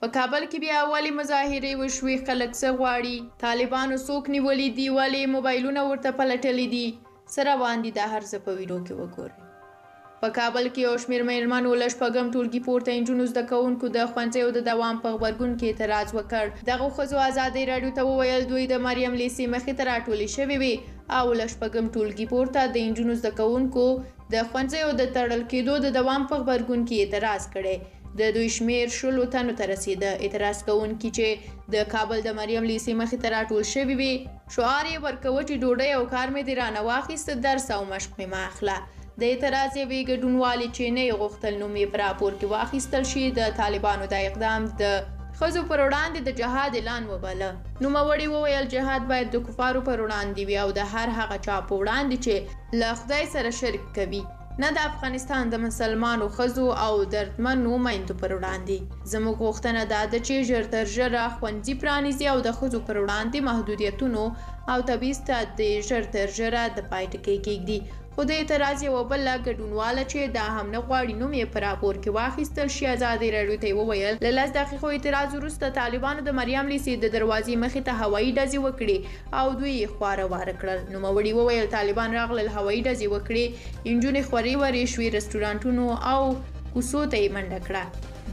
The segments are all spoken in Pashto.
په کابل کې بیا ولې مظاهرې وشوې؟ خلک څه غواړي؟ طالبانو څوک نیولي دي؟ ولې موبایلونه ورته پلټلي دي؟ څه روان دي؟ دا هر څه په ویډیو کې وګورئ. په کابل کې یو شمېر مېرمنو له شپږم ټولګي پورته نجونو زده کوونکو د ښوونځیو د دوام په غبرګون کې اعتراض وکړ. دغو ښځو ازادۍ راډیو ته وویل، دوی د مریم لیسې مخې ته راټولې شوې وې او له شپږم ټولګي پورته د نجونو زده کوونکو د ښوونځیو د تړل کېدو د دوام په غبرګون کې اعتراض کړی. د دوی شمېر 20 تنو ته رسېده. اعتراض کوونکي چې د کابل د مریم لیسې مخې ته راټول شوي وي، شعار یې ورکوه چې ډوډۍ او کار مې دې رانه واخیست، درس او مشق مې مه اخله. د اعتراض یوې ګډونوالې چې نه یې غوښتل نوم یې په راپور کې واخیستل شي، د طالبانو دا اقدام د ښځو پر وړاندې د جهاد اعلان وباله. نوموړي وویل، جهاد باید د کفارو پر وړاندې وي او د هر هغه چا په وړاندې چې له خدای سره شرک کوي، نه د افغانستان د مسلمانو ښځو او دردمنو میندو پر وړاندې. زموږ غوښتنه دا ده چې ژر تر ژره ښوونځي پرانیزي او د ښځو پر وړاندې محدودیتونو او تبعیض ته دې ژر تر ژره د پای ټکی کېږدي. خو د اعتراض یوه بله ګډونواله چې دا هم نه غواړي نوم یې په راپور کې واخیستل شي، ازادي راډیو ته یې وویل، له 10 دقیقو اعتراض وروسته طالبانو د مریم لیسې د دروازې مخې ته هوایي ډزې وکړې او دوی یې خواره واره کړل. نوموړي وویل، طالبان راغلل، هوایي ډزې وکړې، نجونې خورې ورې شوې، رستورانتونو او کوڅو ته یې منډه کړه.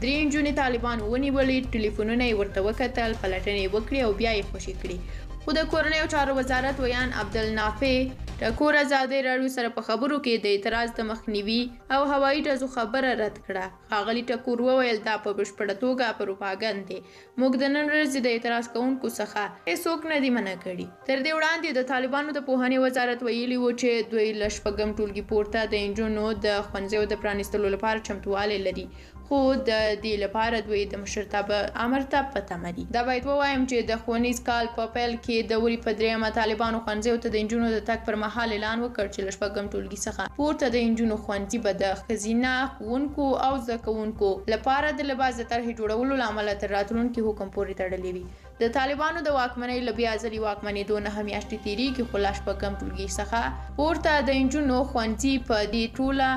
3 نجونې طالبانو ونیولې، ټلیفونونه یې ورته وکتل، پلټنې یې وکړې او بیا یې خوشې کړې. خو د کورنیو چارو وزارت ویاند عبدالنافع ټکور ازادي راډیو سره په خبرو کې د اعتراض د مخنیوي او هوایي ډزو خبره رد کړه. ښاغلي ټکور وویل، دا په بشپړه توګه پروپاګند دی، موږ د نن ورځې د اعتراض کوونکو څخه هیڅوک نه دي منع کړي. تر دې وړاندې د طالبانو د پوهنې وزارت ویلي و چې دوی له شپږم ټولګي پورته د نجونو د ښوونځیو د پرانیستلو لپاره چمتووالی لري، خو د دې لپاره دوی د مشرتابه امر ته په تمه دي. دا باید ووایم چې د ښوونیز کال په پیل کې د وري په 3مه طالبانو ښوونځیو ته د نجونو د تګ پر مهال اعلان وکړ چې له شپږم ټولګي څخه پورته د نجونو ښوونځي به د ښځینه ښوونکو او زده کوونکو لپاره د لباس د طرحې جوړولو له امله تر راتلونکي حکم پورې تړلې وي. د طالبانو د واکمنۍ له بیا ځلي واکمنېدو 9 میاشتې تېرېږي، خو له شپږم ټولګي څخه پورته د نجونو ښوونځي په دې ټوله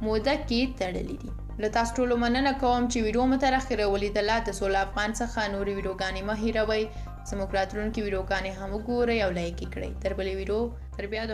موده کې تړلي دي. له تاسو ټولو مننه کوم چې ویډیو مو تر اخره ولیدله. د سوله افغان څخه نورې ویډیوګانې مه هېروئ، زموږ راتلونکې ویډیوګانې هم وګورئ او لایک یې کړئ. تر بلې ویډیو، تر بیا د